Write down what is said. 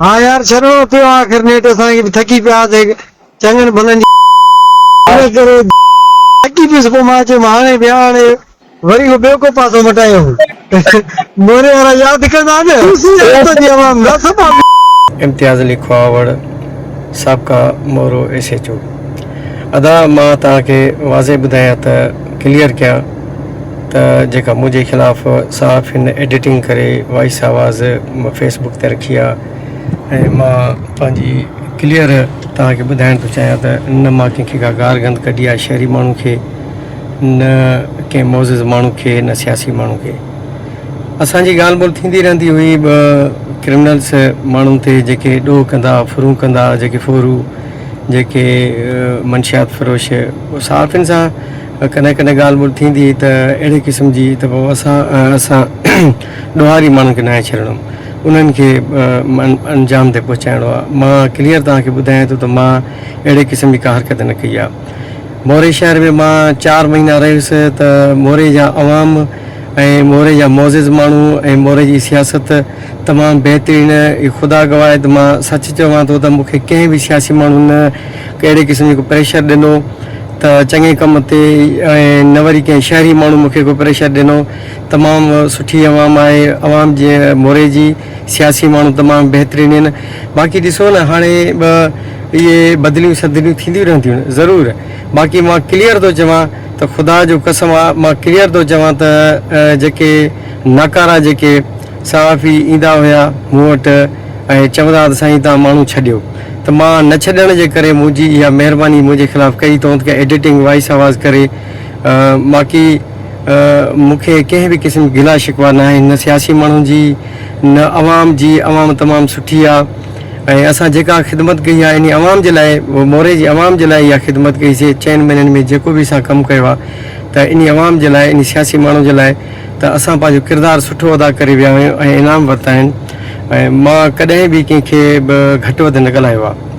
ها يار ڇڏڻو پيو آخر نيٺ اسان کي به ٿڪي پيا هئاسين چڱن ڀلن جي ان ڪري ٿڪي پيس پوء مان چيم هاڻي ويا هاڻي وري ڪو ٻيو ڪو پاسو مٽايون موري وارا ياد ڪندا نه جي عوام نه صفا. امتياز علي کهاوڙ سابقه مورو ايس ايڇ او ادا مان توهان کي واضح ٻڌايان ته ڪليئر ڪيان ته جيڪا منهنجي خلاف صحافين ايڊيٽنگ ڪري وائس آواز فيس بڪ تي رکي آ ۽ مان پنهنجي ڪليئر توهان کي ٻڌائڻ ٿو چاهيان ته نه مان ڪنهن کي ڪا گار گند ڪڍي آ شهري ماڻهو کي نه ڪنهن معزز ماڻهو کي نه سياسي ماڻهو کي اسان جي ڳالهه ٻولهه ٿيندي رهندي هئي به ڪرمنلس ماڻهن تي جيڪي ڏوهه ڪندا ڦرون ڪندا جيڪي ڦورو جيڪي منشيات فروش صحافين سان ڪڏهن ڪڏهن ڳالهه ٻولهه ٿيندي هئي ته اهڙي قسم جي ته پوء اسان اسان ڏوهاري ماڻهن کي ناهي ڇڏڻو انهن کي انجام تي پهچائڻو آهي مان ڪليئر توهان کي ٻڌايان ٿو ته مان اهڙي قسم جي ڪا حرڪت نه ڪئي آهي موري شهر ۾ مان چار مهينا رهيس ته موري جا عوام ۽ موري جا معزز ماڻهو ۽ موري جي سياست تمام بهترين خدا گواهه ته مان سچ چوان ٿو ته مون کي ڪنهن به سياسي ماڻهو نه اهڙي قسم جو ڪو پريشر ڏنو ته چڱي ڪم تي ۽ نه وري ڪنهن شهري ماڻهو مون کي ڪو پريشر ڏنو تمام سٺي عوام آهي عوام جي موري جي سياسي ماڻهو تمام بهترين آهن باقي ڏسو نه هاڻي به اهي بدليون سدليون ٿينديون رهنديون ضرور باقي مان ڪليئر ٿو چوان ته خدا جو قسم آ مان ڪليئر ٿو چوان ته جيڪي ناڪارا جيڪي صحافي ايندا هيا مون وٽ ۽ چوندا ها ته سائين توهان ماڻهو ڇڏيو ته مان نه ڇڏڻ جي ڪري منهنجي اها مهرباني منهنجي خلاف ڪئي اٿئون ته ايڊيٽنگ وائس آواز ڪري باقي مون کي ڪنهن به قسم گلا شڪوا ناهي نه سياسي ماڻهن جي نه عوام جي عوام تمام سٺي آ ۽ اسان جيڪا خدمت ڪئي آ انهي عوام جي لاء موري جي عوام جي لاء اها خدمت ڪئي سي چئن مهينن ۾ جيڪو به اسان ڪم ڪيو آ ته انهي عوام جي لاء انهي سياسي ماڻهن جي لاء ته اسان پنهنجو ڪردار سٺو ادا ڪري ويا آهيون ۽ انعام ورتا آهن ۽ مان ڪڏهن به ڪنهن کي به گهٽ وڌ نه ڳالهايو آ.